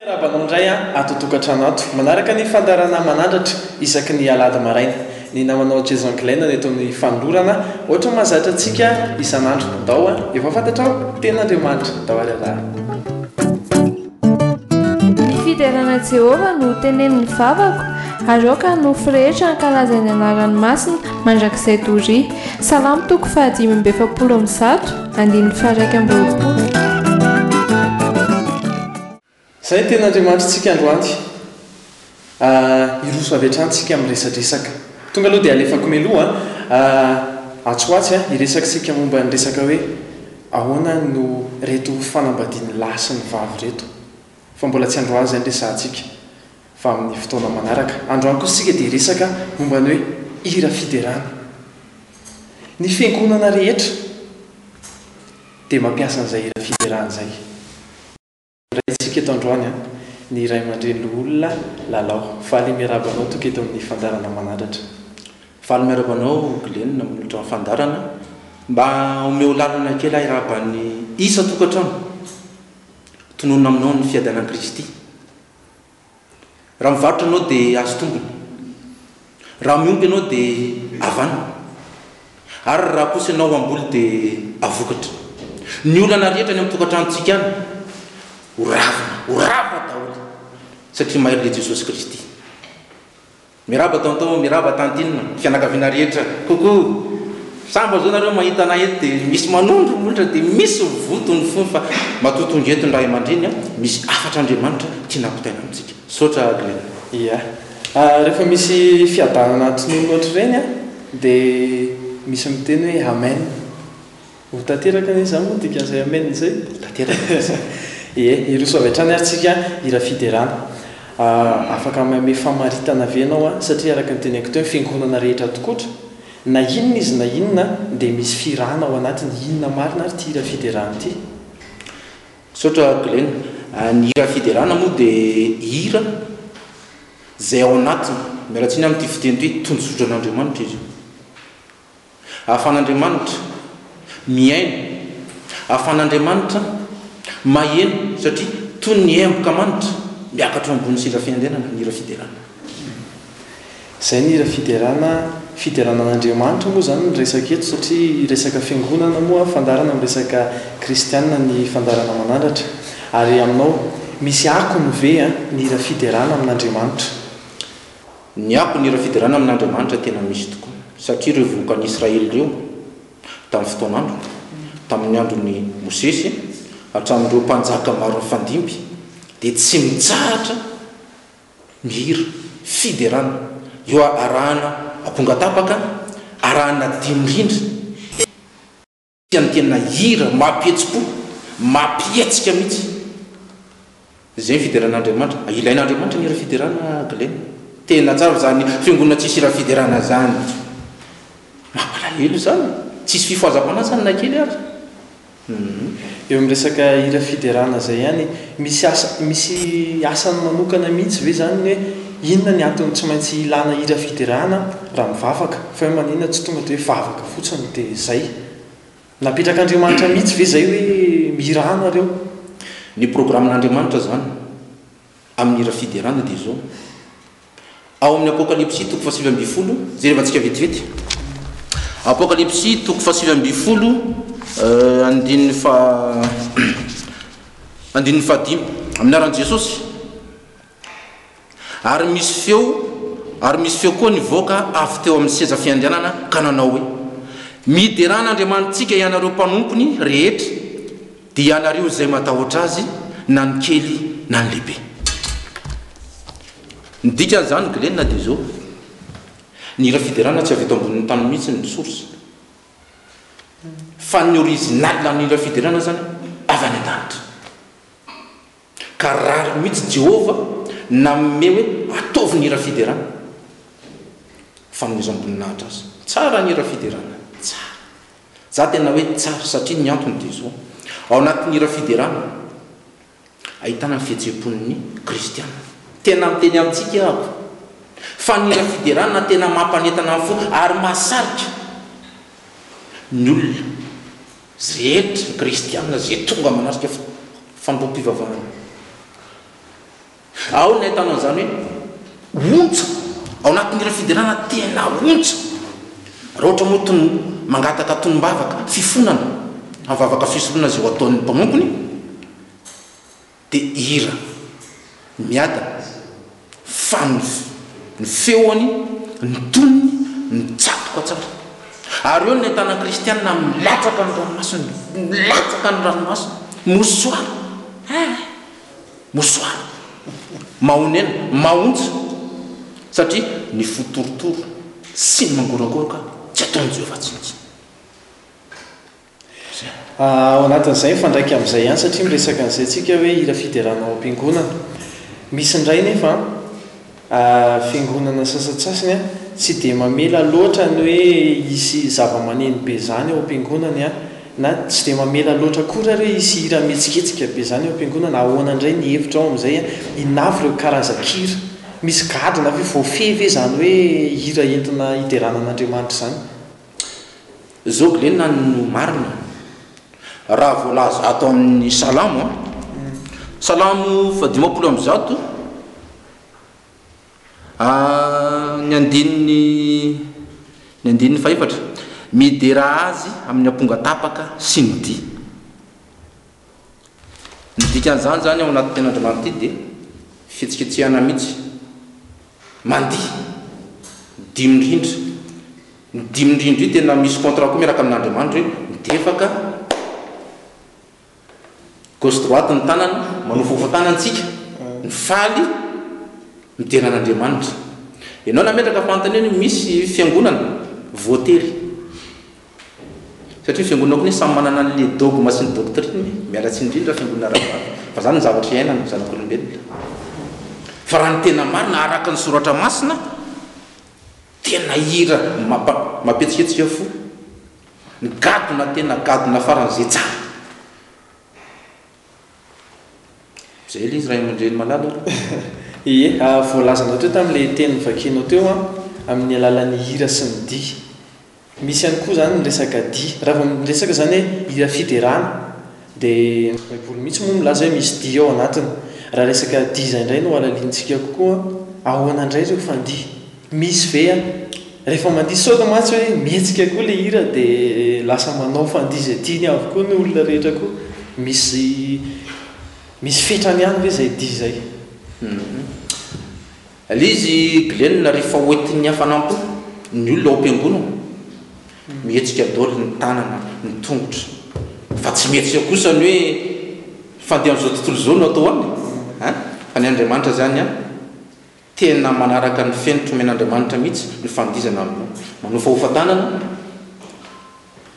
Miarahaba anao indray ato an-tokantrano ato. Manaraka ny fandaharana Manandratra isaky ny alahady maraina. Ny namanao Jason Glenn no eto amin'ny fanolorana. Ohatra ny mahazatra antsika isan'andro. Ndao a! Efa fantatrao? Tena Andriamanitra. Ndao ary araha. Ny fiderana an'i Jehovah no hotenenin'ny vavako, ary aoka ny nofo rehetra hankalaza ny anarany masina mandrakizay doria. Salamo toko fahadimy amby efapolo amby zato, andininy faha-21. Izay ny tenin'Andriamanitritsika androany. Hiroso avy hatrany tsika amin'ny resadresaka. Tonga aloha dia alefako mialoha atsy ho atsy hiresaka isika momba ny resaka hoe ahoana no reto fanambadian'ny lahy sy ny vavy ireto. Fa mbola tsy androany izay no resahantsika fa amin'ny fotoana manaraka. Androany kosa isika dia hiresaka momba ny hoe hira fiderana. Ny fiangonana rehetra dia mampiasa an'izay hira fiderana izay. Raintsika eto androany an, ny Ray aman-dreny Loholona Lalao. Faly miarahaba anao Toky eto amin'ny fandaharana Manandratra. Faly miarahaba anao Glenn manolotra ny fandaharana. Mba omeo lalana kely aho hiarahaba ny isan-tokantrano. Tononina aminao ny fiadanan'i Kristy. Raha mivarotra ianao dia azo tombony. Raha miompy ianao dia havanana. Ary raha kosa ianao hamboly dia havokatra. Ny olana rehetra any amin'ny tokantranontsika any, ho ravina, ho rava daholo. Satria mahery ilay Jesosy Kristy. Miraba tonton, miraba tantine, fianakaviana rehetra, coucou! Sambany zao nareo mahita anay eto dia misy manondro molotra dia misy mivonto ny fony fa matoa tonga eto ny ray aman-dreny an, misy hafatr'Andriamanitra tiana ampitaina amintsika. Misaotra Glenn. Ia. Rehefa misy fiadanana tononina ohatr'ireny an, dia misy miteny hoe Amen. Ho tanteraka anie izany moa ny dikan'izay amen izay. Ho tanteraka izay. Ie, hiroso avy hatrany ary tsika hira fiderana. Afaka manome famaritana ve ianao an? Satria araka ny teneniko teo ny fiangonana rehetra tokoatra, na inona izy na inona dia misy fihirana ao anatiny, inona marina ary ity hira fiderana ity? Misaotra Glenn. Ny hira fiderana moa dia hira izay ao anatiny, miala tsiny amin'ity fiteny ity, tondrozotran'Andriamanitra izy io. Ahafahan'Andriamanitra mihaino, ahafahan'Andriamanitra maheno satria toy ny emboka manitra miakatra eo ambony seza fiandrianana ny hira fiderana. Izay ny hira fiderana, fiderana an'Andriamanitra moa izany no resaka eto satria resaka fiangonana moa, fandaharana miresaka kristianina ny fandaharana manandratra. Ary aminao, misy akony ve ny hira fiderana amin'Andriamanitra? Ny akony hira fiderana amin'Andriamanitra tena misy tokoa, satria ireo vahoakan'i Israely ireo, tamin'ny fotoan'androny, tamin'ny andron'i Mosesy, hatramin'ireo mpanjaka maro nifandimby, dia tsy mitsahatra mihira fiderana, io arahana ampongatapaka, arahana dihy mirindra. Ny tena hira mampihetsi-po, mampihetsika mihitsy. Izay ny fiderana an'Andriamanitra. Ilain'Andriamanitra ny hira fiderana Glenn. Tena tsara izany fiangonana tsisy hira fiderana izany. Mampalahelo izany. Tsisy fifohazam-panahy izany na kely ary. Hum. Eo amin'ny resaka hira fiderana izay ihany, misy asa, misy asany manokana mihitsy ve izany ny hoe inona ny antony tsy maintsy ilana hira fiderana raha mivavaka? Fa hoe maninona tsy tonga dia hoe vavaka fotsiny dia izay? Napetrak'Andriamanitra mihitsy ve izay hoe mihirà nareo? Ny programan'Andriamanitra izany amin'ny hira fiderana dia izao. Ao amin'ny Apokalypsy toko fahasivy ambin'ny folo, jerevantsika vetivety. Apokalypsy toko fahasivy ambin'ny folo, andininy faha andininy fahadimy. Amin'ny anaran'i Jesosy. Ary misy feo, ary misy feo koa nivoaka avy teo amin'ny seza fiandrianana ka nanao hoe, Miderà an'Andriamanitsika ianareo mpanompony rehetra, dia ianareo izay matahotra Azy, na ny kely na ny lehibe. Ny dikan'izany Glenn dia izao, ny hira fiderana tsy avy eto ambonin'ny tany mihitsy ny source, fa ny original an'ny hira fiderana zany avy any an-danitra. Ka rariny mihitsy Jehovah nanome hoe ataovy ny hira fiderana, fanomezam-boninahitra azy. Tsara ny hira fiderana, tsara. Za tena hoe tsara satria ny antony dia izao, ao anatin'ny hira fiderana, ahitana ny fihetseham-pon'ny kristiana. Tena miteny amintsika aho fa ny hira fiderana tena mampanentana ny fo ary mahasarika ny olona rehetra, ny kristiana izay tonga manatrika fanompoam-pivavahana. Ao ny ahitanao an'izany hoe ontsa, ao anatin'ny hira fiderana tena ontsa. Raha ohatra moa toy ny mangataka tonom-bavaka, fifonana, amin'ny vavaka fisoronana izay ho ataon'ny mpanompony, dia hira miadana fa ny ny feony, ny tonony mitsatoka tsara. Ary eo ny ahitana kristiana milatsaka ny ranomasony, milatsaka ny ranomasony, mosoara, eh, mosoara, mahonena, mahontsa, satria ny fo torotoro sy ny mangorangoroka tsy ataon'i Jehovah tsinontsinona. Ao anatin'izay mifandraika amin'izay ihany satria miresaka an'izay tsika hoe hira fiderana ao am-piangonana. Misy indray nefa an, fiangonana sasantsasany an, tsy dia mamela loatra ny hoe hisy zava-maneno be izany ao am-piangonany an, na tsy dia mamela loatra akory ary hoe hisy hira mihetsiketsika be izany ao am-piangonana. Ahoana indray ny hevitrao amin'izay an? Inona avy ireo karazan-kira? Misy gadona ve? Voafehy ve izany hoe hira entina hiderana an'Andriamanitra izany? Zao Glenn no marina raha voalaza ato amin'ny Salamo an! Salamo faha 150 ny andininy ny andininy fahefatra, Midera Azy amin'ny amponga tapaka sy ny dihy. Ny dikan'izany izany ao anaty tenin'Andriamanitra ity dia fihetsiketsehana mihitsy, mandihy, dihy mirindra. Ny dihy mirindra io tena misy contrat koa miaraka amin'Andriamanitra hoe midefaka gauche droite ny tanana, manofahofa tanana tsika, mifaly, midera an'Andriamanitra. Ianao nametraka fanontaniana hoe misy fiangonana voatery. Satria ny fiangonana koa anie samy manana an'le dogme sy ny doctrine e! Miala tsiny indrindra fiangonana rahavavy fa zany ny zavatra iainana zanak'olombelona. Fa raha ny tena marina araka ny soratra masina tena hira mampa mampihetsiketsika fo, ny gadona tena gadona faran'izay tsara. Zay le izy ray aman-dreny malala aloha. Ie, voalazanao teo tamin'ilay teny novakianao teo an, amin'ny alalan'ny hira sy ny dihy. Misy ihany koa izany ny resaka dihy. Raha vao miresaka izany hoe hira fiderana dia ny baiboly mihitsy moa milaza hoe misy dihy ao anatiny. Raha resaka dihy izay indray no halalinintsika kokoa, ahoana indray ireo fandihy? Misy ve an? Rehefa mandihy sao dia mantsy hoe mihetsika koa ilay hira dia lasa manao fandihy izay tiany avokoa ny olona rehetra koa. Misy misy fetrany ihany ve izay dihy izay? Ilay izy Glenn rehefa hoentin'ny hafanam-po ny olona ao am-piangonana, mihetsika daholo ny tanana, ny tongotra, fa tsy mihetsika kosa ny hoe fandehan'izao tontolo izao no atao aminy an! Fa ny Andriamanitra izany an, tena manaraka ny fenitra omen'Andriamanitra mihitsy ny fandihizana aminao. Manofahofa tanana,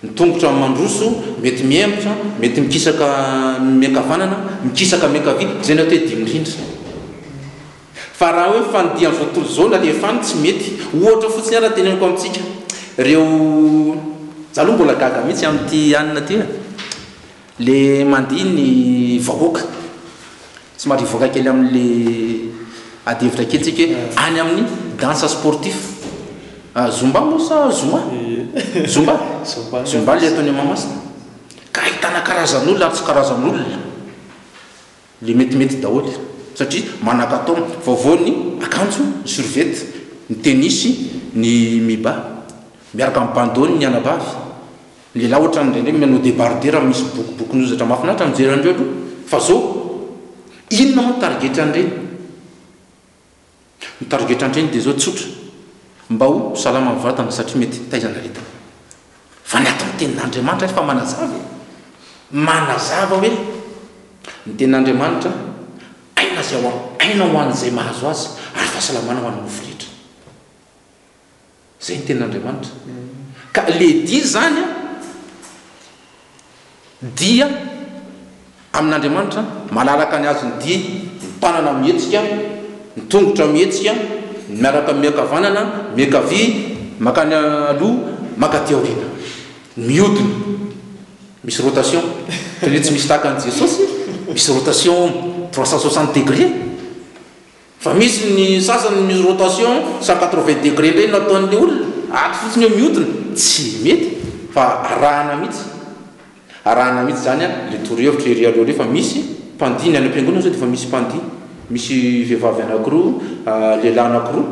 ny tongotra mandroso, mety mihemotra, mety mikisaka miankavanana, mikisaka miankavia, izay no atao hoe dihy mirindra. Fa raha hoe fandihy amin'izao tontolo izao no alefa any, tsy mety. Ohatra fotsiny ary teneniko amintsika, ireo, za aloha mbola gaga mihitsy amin'ity anona ity e, le mandihy ny vahoaka, somary hivoaka kely amin'le ady hevitra kely tsika hoe any amin'ny danse sportif, zumba moa sa zoma? Zumba? Zumba le ataony Mahamasina, ka ahitana karazan'olona ary tsy karazan'olona. Le metimety daholo satria manan-katao vaovao ny akanjo, ny survêt, ny tennis, ny miba. Miaraka amin'ny bandeau ny anabavy. Ny lehilahy ohatrany indraindray manao debardeur raha misy bokiboky ny hozatra. Mahafinaritra mijery an'ireo aloha. Fa zao, inona moa ny tarigetra an'ireny? Ny tarigetra an'ireny dia izao tsotra, mba ho salama ny vatana satria mety hitaiza ny aretina. Fa ny ato amin'ny tenin'Andriamanitra anefa manazava e! Manazava hoe ny tenin'Andriamanitra aina izay ao aina ho an'izay mahazo azy ary fahasalamana ho an'ny nofo rehetra. Izay ny tenin'Andriamanitra. Ka le dia izany an, dia amin'Andriamanitra, malalaka ny azon'ny dia, ny tanana mihetsika, ny tongotra mihetsika, ny miaraka miankavanana, miankavia, mankany aloha, mankaty aoriana. Mihodina. Misy rotation. Toy ny hoe tsy misy tahaka an'i Jesosy, misy rotation 360 degrés. Fa misy ny sasany misy rotation 180 degré indray no ataon'le olona, ato fotsiny eo mihodina, tsy mety fa arahana mihitsy, arahana mihitsy zany an le torohevitra ery aloha ery fa misy mpandihy, ny any am-piangonana zao dia efa misy mpandihy. Misy vehivavy anakiroa, lehilahy anakiroa,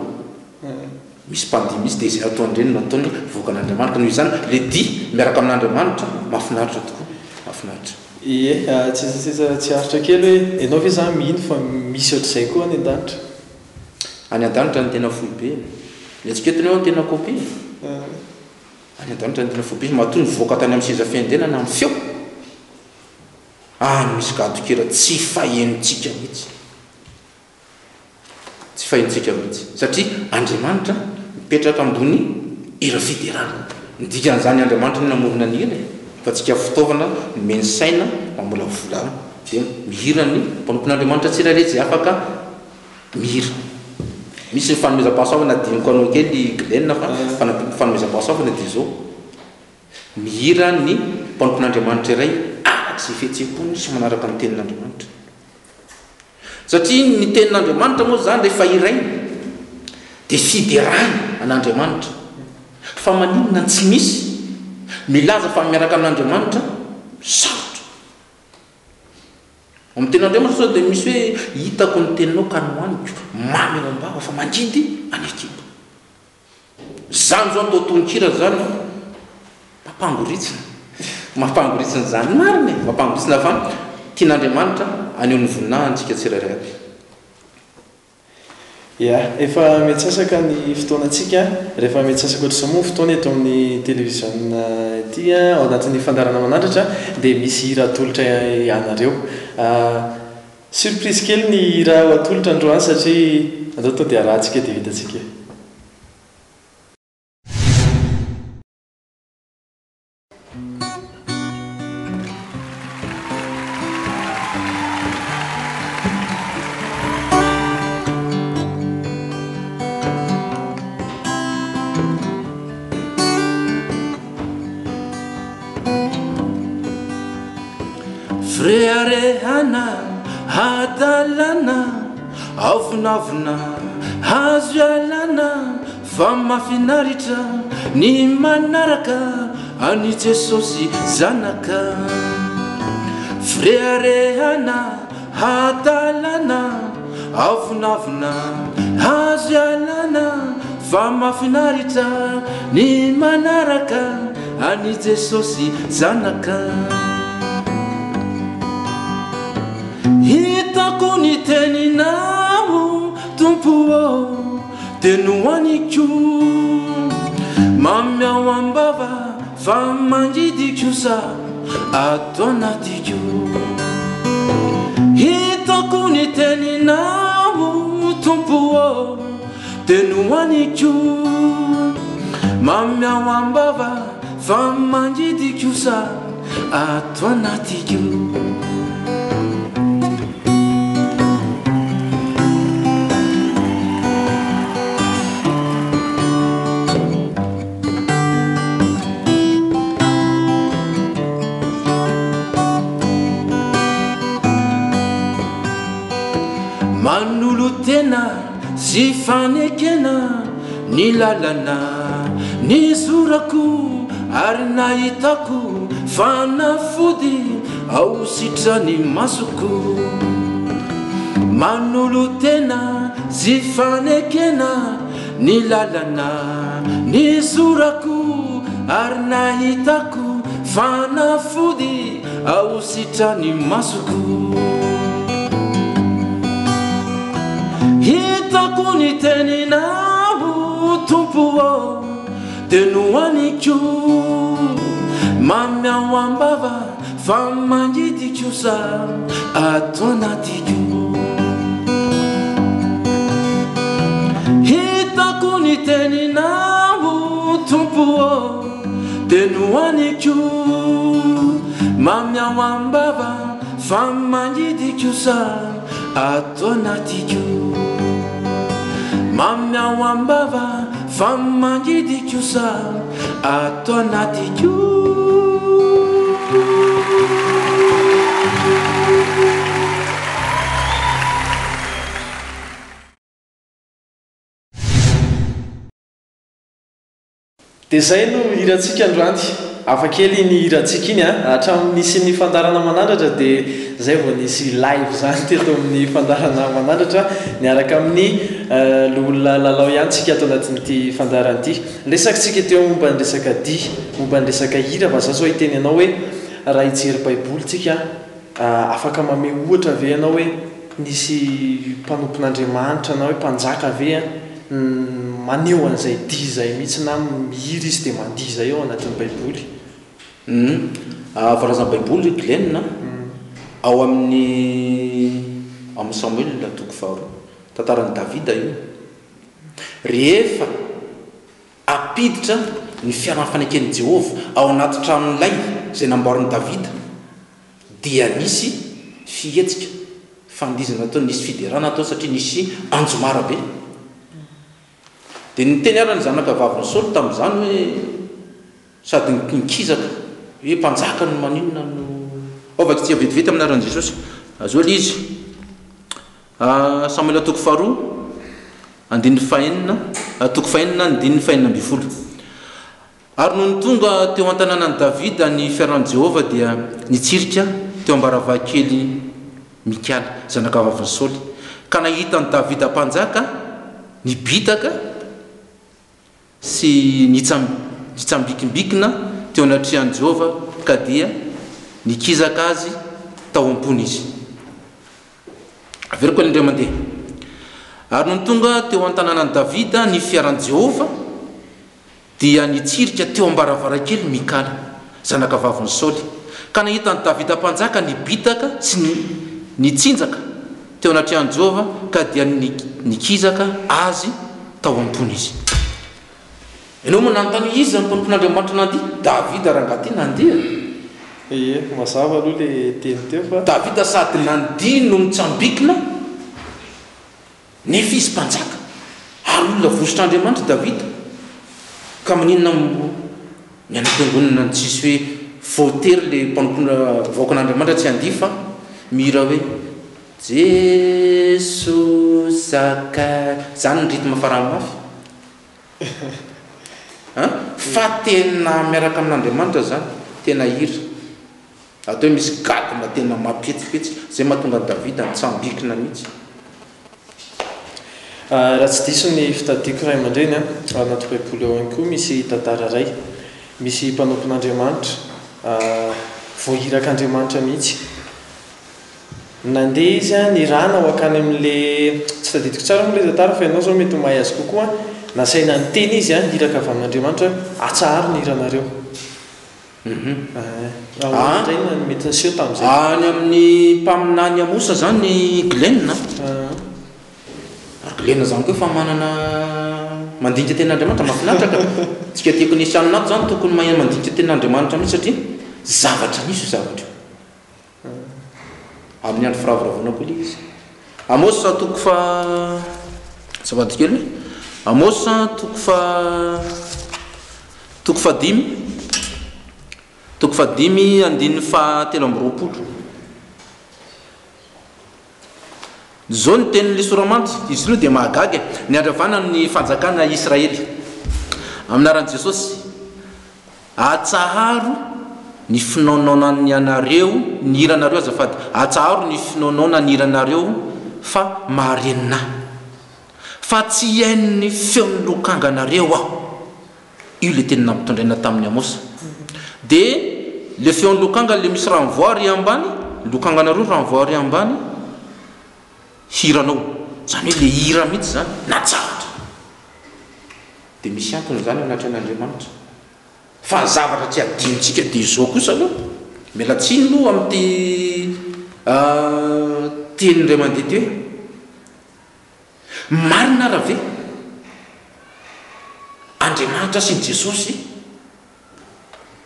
misy mpandihy mihitsy dia izay ataon'ireny no ataony, vahoakan'Andriamanitra. Noho izany, ilay dihy miaraka amin'Andriamanitra, mahafinaritra tokoa, mahafinaritra. Ie, tsisasisa tsy aritra kely hoe, ianao ve izany mino fa misy ohatr'izay koa any an-danitra? Any an-danitra no tena foibe e. Ny antsika eto anie tena copie e. Any an-danitra no tena foibe, matoa nivoaka tany amin'ny seza fiandrianana ny feo. Any misy gadon-kira tsy fahenontsika mihitsy. Tsy fahenontsika mihitsy. Satria Andriamanitra mipetraka ambony hira fiderana. Ny dikan'izany Andriamanitra no namorona ny hira e. Fa tsika fitaovana nomeny saina mamolavola dia mihira ny mpanompon'Andriamanitra tsirairay izay afaka mihira. Misy ny fanomezam-pahasoavana adinoko anao kely Glenn fa fanomezam-pahasoavana dia izao. Mihira ny mpanompon'Andriamanitra iray araka izay fihetseham-pony sy manaraka ny Tenin'Andriamanitra. Satria ny Tenin'Andriamanitra moa izany rehefa hiraina dia fiderana an'Andriamanitra. Fa maninona no tsy misy milaza fa miaraka amin'Andriamanitra? Sarotra. Ao amin'ny Tenin'Andriamanitra sao dia misy hoe hitako ny teninao ka nohaniko, mamy ao am-bava fa mangidy any an-kibo. Zany zao atao tononkira zany an! Mampangoritsina, mampangoritsina zany marina e! Mampangoritsina fa tian'Andriamanitra haneho ny voninahiny tsika tsirairay avy. Ya, efa miantsasaka ny fotoanantsika, rehefa miantsasaka ohatr'izao moa ny fotoana eto amin'ny televiziona ity ao anatin'ny fandaharana manandratra dia misy hira atolotra anareo. Surprise kely ny hira ho atolotra androany satria andao tonga dia arahantsika dia vitantsika e. Fireharehana, hadalana, avonavona, azo ialana fa mafinaritra ny manaraka an'i Jesosy Zanaka. Fireharehana, hadalana, avonavona, azo ialana fa mafinaritra ny manaraka an'i Jesosy Zanaka. Hitako ny teninao Tompo ô, dia nohaniko. Mamy ao am-bava fa mangidy kosa ato anatiko. Hitako ny teninao Tompo ô, dia nohaniko. Mamy ao am-bava fa mangidy kosa ato anatiko. Manolo-tena sy fanekena ny lalana nizorako ary nahitako fanafody ao sitran'ny masoko. Manolo-tena sy fanekena ny lalana nizorako ary nahitako fanafody ao sitran'ny masoko. Hitako ny teninao Tompo ô, dia nohaniko. Mamy ao am-bava fa mangidy kosa ato anatiko. Hitako ny teninao Tompo ô, dia nohaniko. Mamy ao am-bava fa mangidy kosa ato anatiko. Mamy ao am-bava fa mangidy kosa ato anatiko. Dia izay no hirantsika androany. Hafa kely iny hirantsika iny an! Hatramin'ny nisian'ny fandaharana Manandratra dia izay vao nisy live izany teto amin'ny fandaharana Manandratra niaraka amin'ny Loholona Lalao ihany tsika ato anatin'ity fandaharana ity. Niresaka tsika teo momba ny resaka dihy, momba ny resaka hira fa za zao hiteny anao hoe raha hijery baiboly tsika afaka mamehy ohatra ve ianao hoe nisy mpanompon'Andriamanitra na hoe mpanjaka ve an? maneho an'izay dihy izay mihitsy na mihira izy dia mandihy izay ao anatin'ny baiboly. Humm voalazan'ny baiboly ry Glenn a, ao amin'ny ao amin'ny Samoela toko faharoa, tantaran'i Davida io, rehefa ampiditra ny fiaran'ny faneken'i Jehovah ao anaty tranolay izay namboarin'i Davida dia nisy fihetsika Fandihizana tao, nisy fiderana tao satria nisy anjomara be. Dia niteny ary ny zanaka vavin'i Saoly tamin'izany hoe, sady nikizaka hoe mpanjaka no maninona no. Ao vakitsika vetivety amin'ny anaran'i Jesosy. Azao ilay izy. Samoela toko faharoa, andininy fahenina, toko fahenina, andininy fahenina ambin'ny folo. Ary nony tonga teo an-tanànan'i Davida ny fiaran'i Jehovah dia nitsirika teo am-baravarankely Mikala, zanakavavin'i Saoly, ka nahita an'i Davida mpanjaka nibitaka sy nitsambikimbikina teo anatrehan'i Jehovah, ka dia nikizaka azy tao am-pony izy. Averiko indray mandeha. Ary nony tonga teo an-tanànan'i Davida ny fiaran'i Jehovah, Dia nitsirika teo am-baravarankely Mikala, zanakavavin'i Saoly, ka nahita an'i Davida mpanjaka nibitaka sy nitsinjaka teo anatrehan'i Jehovah, ka dia nikizaka azy tao am-pony izy. Ianao moa nanontany hoe iza no mpanompon'Andriamanitra nandia? Davida rangahy ity nandia. Ie, mazava aloha ilay teny teo fa. Davida sady nandia no nitsambikina. Nefa izy mpanjaka, ary olona vosotr'Andriamanitra Davida, ka maninona moa ny any am-piangonana no tsisy hoe voatery le mpanompona vahoakan'Andriamanitra tsy handihy fa mihira hoe Jeso Sakay, zany ny rythme farany mafy an! Fa tena miaraka amin'Andriamanitra zany, tena hira. Atao hoe misy gadona tena mampihetsiketsika, izay mahatonga an'i Davida nitsambikina mihitsy. Raha tsy diso ny fitadiako ray aman-dreny an, ao anaty baiboly ao ihany koa misy tantara iray, misy mpanompon'Andriamanitra voahirak'Andriamanitra mihitsy, nandeha izy an, nirahana ho hankany amin'le, tsy tadidiko tsara moa ilay tantara fa ianao izao mety ho mahay azy kokoa, nasaina niteny izy an, iraka avy amin'Andriamanitra hoe atsaharo ny hiranareo. Ahoana indray no mety niseho tamin'izay? Any amin'ny mpaminany Amosa izany Glenn a. Ary Glenn izany koa efa manana mandinika tenin'Andriamanitra, mahafinaritra ka. Tsika teknisianina ato izany tokony mahay mandinika tenin'Andriamanitra mihitsy satria zavatra nisy io zavatra io. Amin'ny andro firavoravoana koa ilay izy. Amosa toko faha, azafady kely, Amosa toko faha, toko fahadimy, toko fahadimy andininy fahatelo amby roapolo. Izao ny tenin'ny Soramantsy, izy aloha dia mahagaga e, ny handravana ny fanjakana Israely. Amin'ny anaran'i Jesosy. Atsaharo ny finoanoanan'ny anareo, ny hiranareo azafady, atsaharo ny finoanoana ny hiranareo fa marenina ahy. Fa tsy hihaino ny feon'ny lokanganareo aho. Io le teny nampitondraina tamin'i Amosa. Dia le feon'ny lokanga le misy renvoi ary ambany, lokanganareo renvoi ary ambany, hiranao. Izany hoe le hira mihitsy izany, natsahatra. Dia misy antony izany anatrehan'Andriamanitra. Fa ny zavatra tsy adinontsika dia izao kosa aloha, miala tsiny aloha amin'ity teny indray mandeha ity hoe, marina ara ve Andriamanitra sy ny Jesosy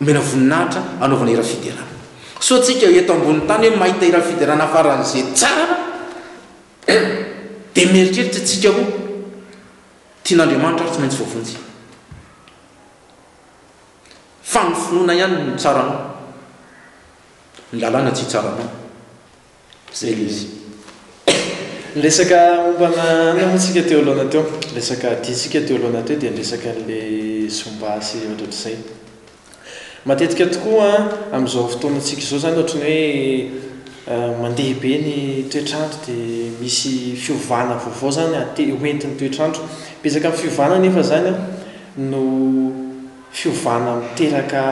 omena voninahitra anaovana hira fiderana? Sao tsika eto ambony tany hoe mahita hira fiderana faran'izay tsara dia mieritreritra tsika hoe Tian'Andriamanitra ary tsy maintsy voavonjy. Fa ny finoana ihany no mitsara anao. Ny lalàna tsy hitsara anao. Zay le izy. Niresaka mombana anona moa tsika teo alohana teo. Niresaka dihy tsika teo alohana teo dia niresaka an'le zumba sy ohatrohatr'izay. Matetika tokoa amin'izao fotoanantsika izao izany ohatran'ny hoe mandeha be ny toetr'andro dia misy fiovana vaovao izany ate- hoentin'ny toetr'andro. Betsaka amin'ny fiovana anefa izany no fiovana miteraka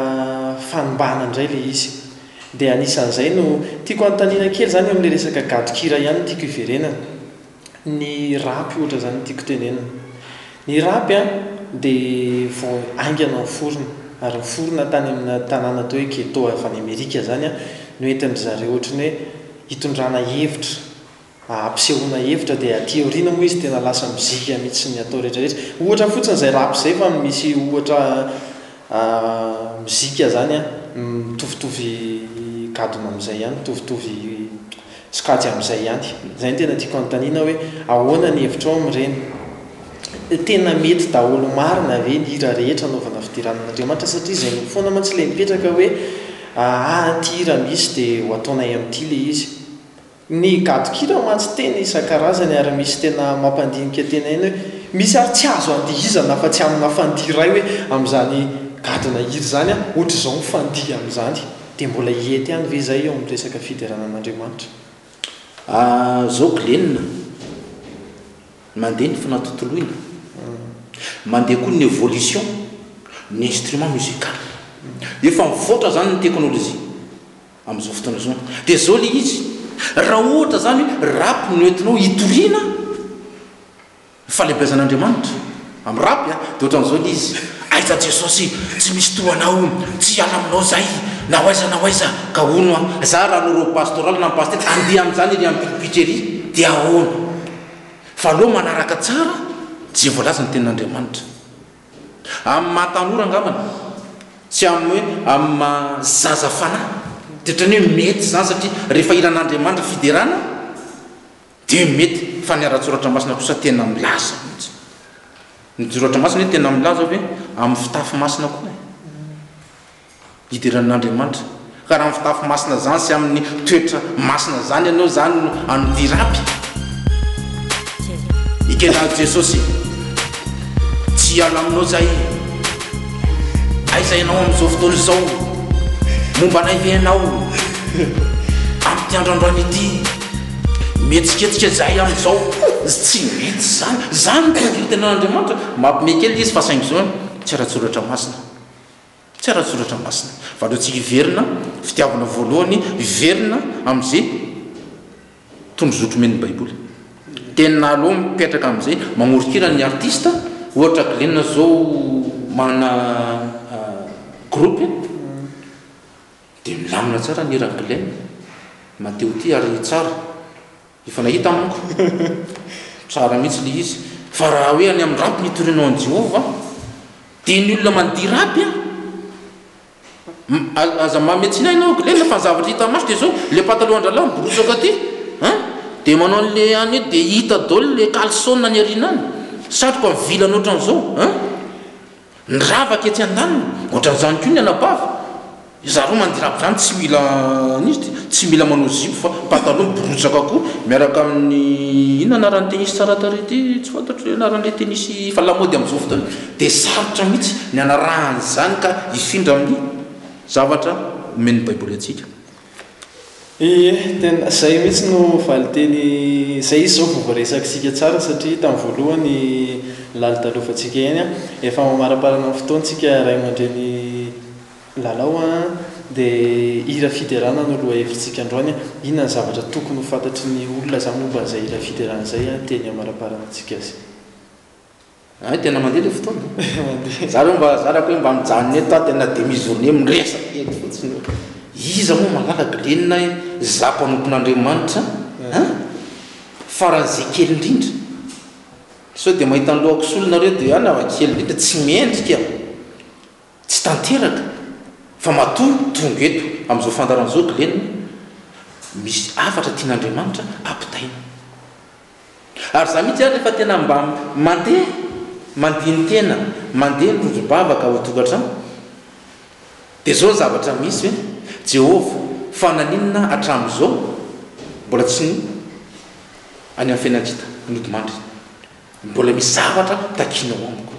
fanimbana indray ilay izy. Dia anisan'izay no tiako hanontaniana kely izany eo amin'ilay resaka gadon-kira ihany no tiako hiverenana. Ny rap ohatra izany no tiako tenenina. Ny rap an, dia vao haingana niforona, ary niforona tany amina tanàna atao hoe ghetto avy any Amerika izany an, no entin-dry zareo ohatry ny hoe hitondrana hevitra, hampisehoana hevitra, dia aty aoriana moa izy tena lasa mozika mihitsy ny atao rehetra rehetra. Ohatra fotsiny izay rap izay fa misy ohatra mozika izany an, mitovitovy gadona amin'izay ihany, mitovitovy sokajy amin'izay ihany. Izay no tena tiako hanontaniana hoe ahoana ny hevitrao amin'ireny? Tena mety daholo marina ve ny hira rehetra anaovana fiderana an'Andriamanitra satria izay no foana mantsy ilay mipetraka hoe aa ity hira misy dia ho ataonay amin'ity ilay izy. Ny gadon-kira mantsy tena isan-karazany ary misy tena mampandinika tena ihany hoe misy ary tsy azo andihizana afa-tsy amina fandihy iray hoe amin'izany gadona hira izany an, ohatr'izao ny fandihy amin'izany. Dia mbola hety ihany ve izay eo amin'ny resaka fiderana an'Andriamanitra? Ah zao Glenn, mandeha ny fanatontoloina, mandeha koa ny évolution ny instrument musical. Efa mivoatra zany ny teknolojia amin'izao fotoana izao. Dia zao le izy, raha ohatra zany hoe rap no entinao hitoriana, Ny fahalehibeazan'Andriamanitra, amin'ny rap a, dia ohatran'izao ilay izy, Aiza Jesosy, tsy misy toa Anao, tsy hiala aminao zahay, na ho aiza na ho aiza, ka hono a, za raha hanao robe pastorale na pasitera, handeha amin'izany ery amin'ny pilipitra ery, dia ahoana? Fa aleo manaraka tsara izay voalazan'ny tenin'Andriamanitra. Amin'ny maha tanora angambany, tsy amin'ny hoe amin'ny maha zaza fanahy, dia ohatran'ny hoe mety izany satria rehefa hiran'Andriamanitra fiderana, Dia mety, fa ny ara-tsoratra masina kosa tena milaza mihitsy. Ny soratra masina hoe tena milaza hoe amin'ny fitafy masina koa e. Hideran'Andriamanitra. Ka raha amin'ny fitafy masina izany sy amin'ny toetra masina izany ianao izany no andia rapy. Ekena Jesosy. Tsy hiala aminao zahay. Aiza ianao amin'izao fotoana izao? Momba anay ve ianao? Amin'ity andro androany ity. Mihetsiketsika izahay amin'izao. Tsy mety izany. Izany no tena tenan'Andriamanitra. Mampime kely izy fa saingy izao tsy ara-tsoratra masina. Tsy ara-tsoratra masina. Fa aleontsika hiverina, fitiavana voalohany, hiverina amin'izay tondrozotra omen'ny Baiboly. Tena aleo mipetraka amin'izay, magnoron-kira ny artiste, ohatra Glenn izao manana groupe. Dia milamina tsara ny hiran'i Glenn, Mateo ity ary tsara, efa nahita aho manko, tsara mihitsy ilay izy, fa raha hoe any amin'ny rap no itorianao an'i Jehovah, dia ny olona mandihy rap an, aza manome tsiny ahy ianao Glenn fa ny zavatra hita maso dia izao, ilay pataloha an-drahalahy miborotsaka aty an, dia manao an'ilay any eo dia hita daholo ilay caleçon any aoriana any, satroka mivilana ohatran'izao an. Ny ravaka etsy andaniny, ohatran'izany koa ny anabavy, zareo mandirabo zany tsy mila an'izy ty, tsy mila manao zipo fa pataloha miborotsaka koa miaraka amin'ny inona anaran'ny tenisy tsara tarehy ity tsy fantatro le anaran'le tenisy efa lamaody amin'izao fotoana, dia sarotra mihitsy ny hanarahana an'izany ka hifindra amin'ny zavatra omen'ny baiboly antsika. Ie, tena izay mihitsy no valinteny, izay izy izao vao voaresak'isika tsara satria tamin'ny voalohany lalidalovantsika ihany an, efa mamaraparana ny fotoana tsika ray aman-dreny Lalao an, dia hira fiderana no lohahevitsika androany an, inona ny zavatra tokony ho fantatry ny olona izany momba an'izay hira fiderana izay an, teny amaraparanantsika azy. Hay tena mandeha le fotoana. Mandeha. Za aloha mba zarako hoe mba mijanona eto aho tena demi journée miresaka eto fotsiny eo. Iza moa mahalala Glenn hoe za mpanompon'Andriamanitra an? Faran'izay kely indrindra. Sao dia mahita ny lohako sola nareo dia any aho kely indrindra tsy mendrika. Tsy tanteraka fa matoa tonga eto amin'izao fandaharana izao Glenn misy hafatra tian'Andriamanitra ampitaina. Ary za mihitsy ary rehefa tena mba mandeha mandini-tena, mandeha ny rojo-bavaka ao an-tokantrano, dia zao ny zavatra misy hoe, Jehovah, fa naninona hatramin'izao mbola tsy ny any amin'ny fiainan-tsita nodimandry? Mbola misy zavatra takianao amiko.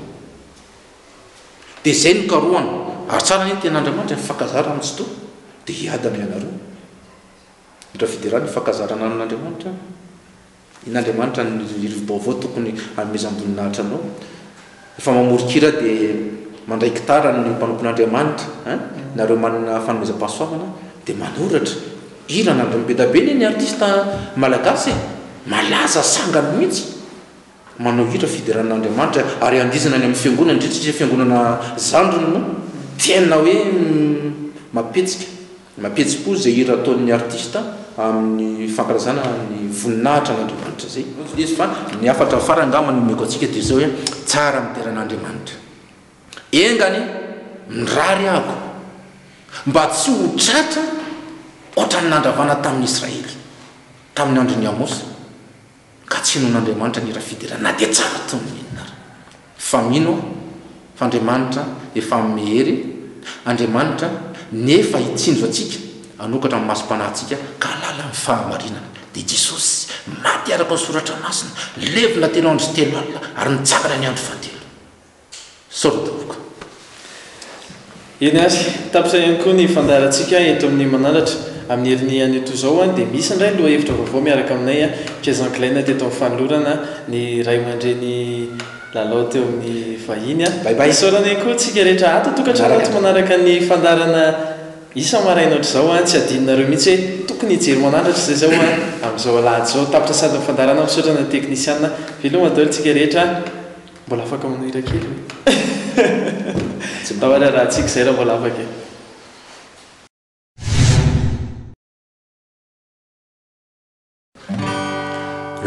Dia izay no karohana. Ary tsara anie ny tenin'Andriamanitra, mifankazara amin'ny Tsitoha, dia hiadana ianareo. Hira fiderana ifankazarana amin'Andriamanitra. In'Andriamanitra ny rivo-baovao tokony hanomezam-boninahitra anao. Rehefa mamoron-kira dia mandray gitara ny mpanompon'Andriamanitra hein, nareo manana fanomezam-pahasoavana dia manoratra hira an'Andriamanitra. Be dia be anie ny artiste malagasy e, malaza sangany mihitsy. Manao hira fiderana an'Andriamanitra ary andihizana any amin'ny fiangonana, indrindra satria fiangonana zandriny moa tena hoe mampihetsika, mampihetsi-po izay hira ataon'ny artiste amin'ny fankalazana ny voninahitra an'Andriamanitra izay. Izy fa ny hafatra farany angamba no omeko antsika dia izao hoe tsara midera an'Andriamanitra. Enga anie mirary ahako mba tsy ho tratra ohatran'ny nandravana tamin'ny Israely tamin'ny andron'i Amosa. Ka tsy hinoan'Andriamanitra ny hira fiderana na dia tsara toy ny inona ary. Fa mino aho fa Andriamanitra efa hanome hery, Andriamanitra nefa hitsinjo antsika, hanokatra ny masom-panahintsika ka hahalala ny fahamarinana. Dia Jesosy, maty araka ny Soratra Masina, levona telo andro sy telo alina ary nitsangana ny andro fahatelo. Sorry tompoko. Eny ary, tapitra ihany koa ny fandaharantsika eto amin'ny Manandratra. Amin'ny herin'ny anio toy izao dia misy indray ny lohahevitra vaovao miaraka aminay Mpiazan Glenn teto amin'ny fanolorana ny ray aman-dreny lalao teo amin'ny vahiny. Bye bye. Isaorana ihany koa antsika rehetra ato an-tokantrano ato manaraka ny fandaharana isa-maraina ohatr'izao. Tsy adinonareo mihitsy hoe tokony hijery Manandratra izay izao amin'izao alahady izao. Tapitra sady ny fandaharana, misaotra ny teknisiana. Veloma daholo tsika rehetra. Mbola afaka manao hira kely ve? Ndao ary arahantsika izay raha mbola afaka e.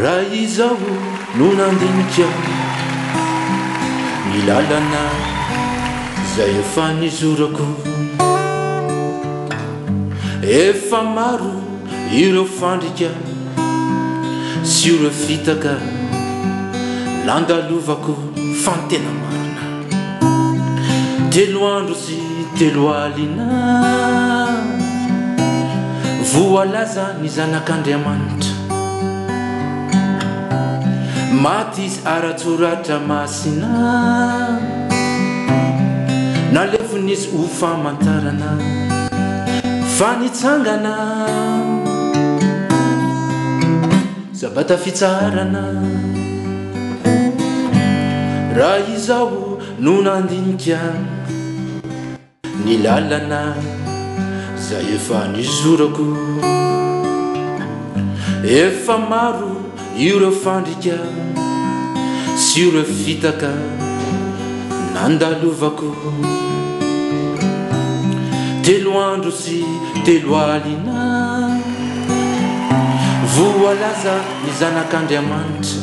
Raha izaho no nandinika ny lalana izay efa nizorako, efa maro ireo fandrika sy ireo fitaka nandalovako fa ny tena marina telo andro sy telo alina voalaza ny zanak'Andriamanitra maty izy ara-tsoratra masina nalevina izy ho famantarana fa nitsangana Sabata fitsaharana Raha izaho no nandinika ny lalana izay efa nizorako Efa maro ireo fandrika sy ireo fitaka nandalovako Telo andro sy telo alina Voalaza ny Zanak'Andriamanitra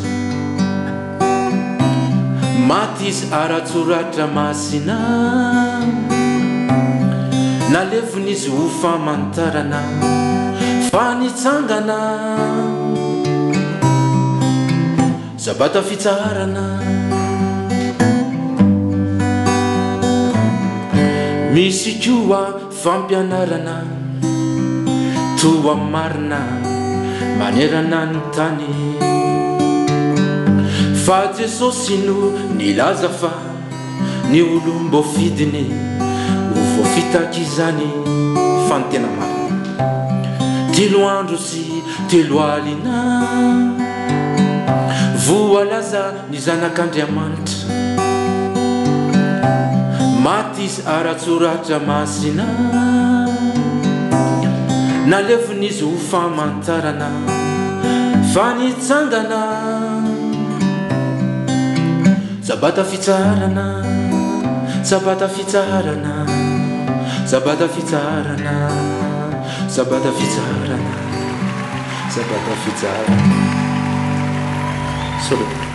Maty izy ara-tsoratra masina Nalevina izy ho famantarana fa nitsangana Sabata fitsaharana Misy koa Fampianarana toa marina manerana ny tany Fa Jesosy no nilaza fa ny olom-boafidiny ho voafitaka izany Fa ny tena marina telo andro sy telo alina Voalaza Ny Zanak'Andriamanitra. Maty Izy ara-tsoratra masina. Nalevina Izy ho famantarana fa nitsangana. Sabata fitsaharana, Sabata fitsaharana, Sabata fitsaharana, Sabata fitsaharana. Sabata fitsaharana. Solo.